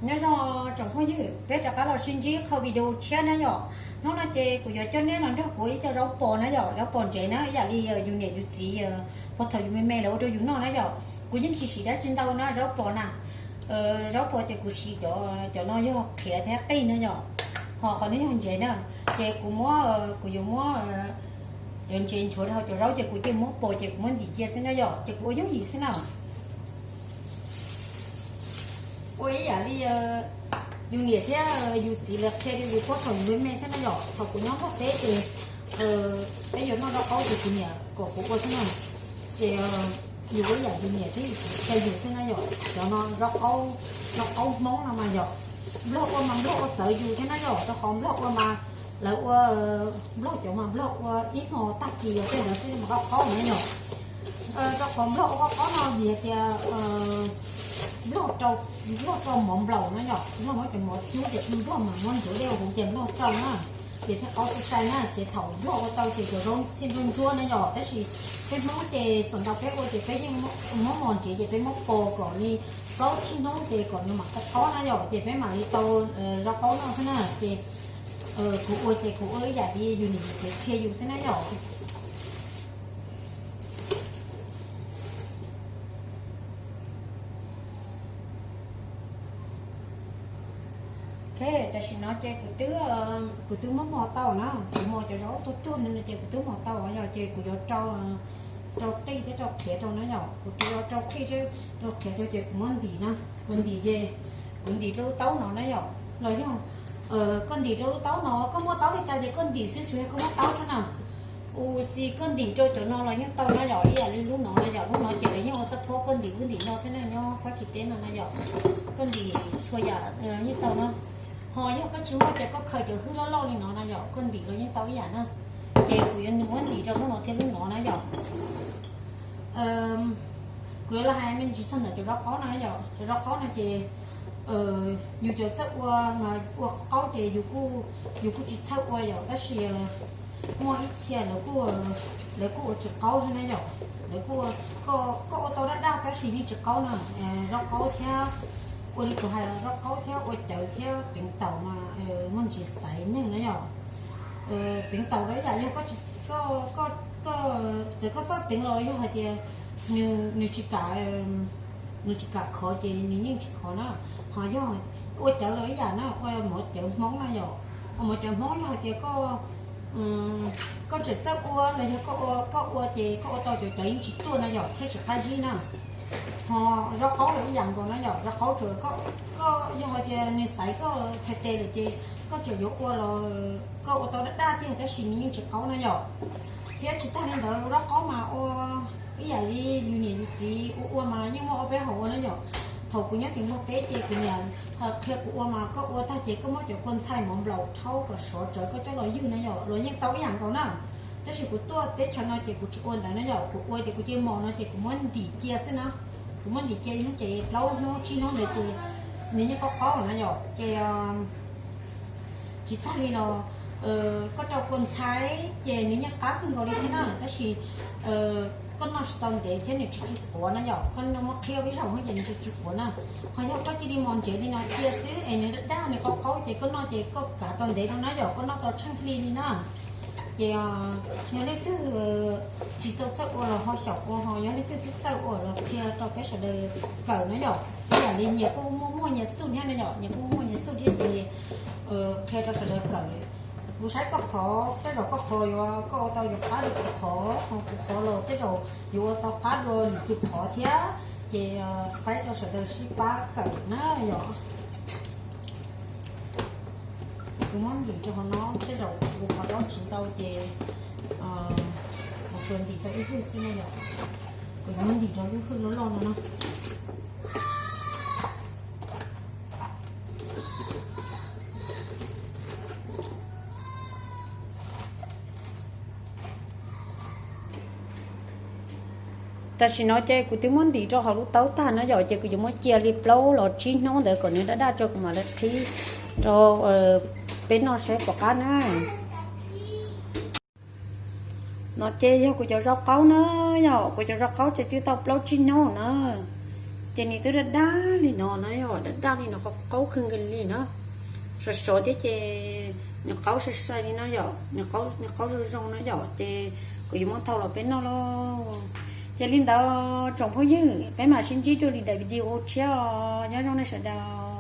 Nyob zoo tsoom phooj ywg, peb rov qab los sib ntsib qhov video tshiab na yom. Hnub no ces kuv yuav coj nej los nrog kuv ib co zaub pos na yom, zaub pos ntsev na, ib yam li yus niam yus txiv puag thaum yus me me lawv ua rau yus noj na yom. Kuv yeej tsis siv dab tsi ntau na zaub pos na. Zaub pos ces kuv siv cov no yog qhiav thiab qij na yom. Ho qhov no yog ntsev na, ces kuv muab, kuv yuav muab cov ntsev nchuav rau cov zaub ces kuv cia muab pos ces kuv muab ntim cia xwb na yom, ces kuv ua yooj yim xwb na. Ua ib yam li yus niam thiab yus txiv lawv qhia rau yus puag thaum yus me me xwb na yom. Thaum kuv nyob Nplog teb ces peb yuav noj zaub qaub ces kuv niam kom kuv ua xwb na. Ces yus ua yam yus niam thiab yus txiv qhia yus xwb na yom. Cov no zaub qaub, zaub qaub Hmoob no mas yom, Nplog ua mas Nplog ua txawv yus thiab na yom, rau qhov Nplog ua mas lawv ua, Nplog cov mas Nplog ua ib hmo tag kis yog tej ntawd xwb mas qaub qaub na yom. Rau qhov Nplog ua qaub qaub no vim hais tias Nplog rau, Nplog rau mov nplaum na yom, Nplog muab cov mov cub ces Nplog mas muab ntxuav dej huv ces Nplog rau na, ces thiaj qaub sai sai na, ces thaum Nplog ua tau ces cov zaub thiaj ntsuab ntsuab na yom. Tab sis peb Hmoob ces xuas ntau peb ua ces peb yeej muab mos ntsev ces peb muab pos kom li plaub tsib hnub ces kom nws mam qaub qaub na yom, ces peb mam li tau zaub qaub noj xwb na. Ces kuv ua ces kuv ua ib yam li yus niam yus txiv qhia yus xwb na yom. Ok, tam sim no ces kuv twb, kuv twb muab mos tau na, kuv mos cov zaub tuag tuag no ces kuv twb mos tau yom, ces kuv yuav rau, rau qij thiab rau qhiav rau na yom. Kuv twb yuav rau qij thiab rau qhiav rau ces kuv muab ntim na, kuv ntim ces kuv ntim rau lub taub no na yom. Los yog koj ntim rau lub taub no, koj muaj taub li cas ces koj ntim xwb, tsuas yog koj muaj taub xwb na. Ua si koj ntim rau cov no los yeej tau na yom, ib yam li lub no na yom, lub no ces lawv yeej ua xab phob koj ntim ub ntim no xwb na, nyob Fab Kis teb no na yom. Koj ntim txhua yam yeej tau na. Ho yog koj tsis muaj ces koj khaws cov hwj loj loj li no na yom, koj ntim los yeej tau ib yam na. Ces kuv yuav muab ntim rau lub no thiab lub no na yom. Kuv yuav los hais me ntsis txog ntawm cov zaub qaub no yom. Cov zaub qaub no ces yus cov txawj ua mas ua qaub ces yus kuj, yus kuj tsis txhawj ua yom, tab sis muaj ib txhia lawv kuj, lawv kuj ua tsis qaub thiab na yom. Lawv kuj, koj ua tau daj daj tab sis yeej tsis qaub na. Zaub qaub thiab, ua li kuv hais los zaub qaub thiab ua cawv thiab teev taum mas muaj ntsis xaiv neeg na yom. Teev taum los ib yam yog koj, koj, koj, txawm koj txawj teev los yog hais tias nws, nws tsis kam, nws tsis kam khov ces nws yeej tsis khov na. Ho yog ua cawv los ib yam na, ua mov cawv Hmoob na yom. Ua mov cawv Hmoob yog hais tias koj, koj tseem txawj ua los yog koj ua, koj ua ces koj ua tau cov cawv yeej tsis tuaj na yom, thiab tsis qab zib na. Ho zaub qaub los ib yam nkaus na yom, zaub qaub tsuas koj, koj yog hais tias nws xaiv koj txhais tes lawm ces koj tseem yuav ua los koj ua tau daj daj tiag tab sis nws yeej tsis qaub na yom. Thiab tsis tag li ntawd zaub qaub mas ua ib yam li yus niam yus txiv ua ua mas yeej muaj ob peb hom ua na yom. Thaum kuv nyob tim Nplog teb ces kuv niam qhia kuv ua mas koj ua tag ces koj muab cov kua ntxhai mov nplaum rhaub kom sov rawv koj coj los ywg na yom, los yeej tau ib yam nkaus na. Tab sis kuv tuaj teb chaws no ces kuv tsis ua ntawd na yom, kuv ua ces kuv cia mos no ces kuv muab ntim cia xwb na. Kuv muab ntim cia ib hnub ces plaub hnub tsib hnub ntawd ces nws yeej qaub qaub na yom. Ces tsis tag li los koj rau kua ntxhai ces nws yeej qab kawg nkaus li thiab na, tab sis koj noj tsis tau ntev thiab nws tsis tsis quav na yom, koj muab qhib peb zaug ces nws tsis tsis quav na. Ho yog koj cia li mos ntsev li no cia xwb es nws daj daj nws qaub qaub ces koj noj ces koj kav tau ntev rau na yom, koj noj tau tsheej hli li na. Ces yog leej twg tsis tau txawj ua los ho xyaum ua, ho yog leej twg twb txawj ua los qhia rau peb sawv daws kawm na yom. Ib yam li nyias kuj muaj muaj nyias xuj thiab na yom, nyias kuj muaj muaj nyias xuj thiab ces qhia rau sawv daws kawm. Kuv saib koj qhov, tej zaum koj qhov yuav, koj ua tau yuav qab dua kuv qhov, ho kuv qhov los tej zaum yuav ua tau qab dua nws tus qhov thiab. Ces faib rau sawv daws sib pab kawm na yom. Kuv muab ntim rau hauv no, tej zaum kuv qhov zaub tsis ntau ces kuv tsuas ntim tau ib hwj xwb na yom. Kuv yuav muab ntim rau lub hwj loj loj no na. Tam sim no ces kuv twb muab ntim rau hauv lub taub tag na yom, ces kuv yuav muab cia li plaub los tsib hnub ntawd kom nws daj daj tso kuv mam li qhib rau peb noj saib puas qab na. No ces yog kuv cov zaub qaub na, yog kuv cov zaub qaub ces twb tau plaub tsib hnub na. Ces nws twb daj daj li no na yom, daj daj li no, qaub qaub kawg nkaus li na. Sov sov thiab ces nws qaub sai sai li no yom, nws qaub, nws qaub zoo zoo no yom, ces kuv yuav muab thau los peb noj lauj. Ces li ntawd tsoom phooj ywg, peb mam sib ntsib dua lwm daim video tshiab os, nyob zoo nej sawv daws.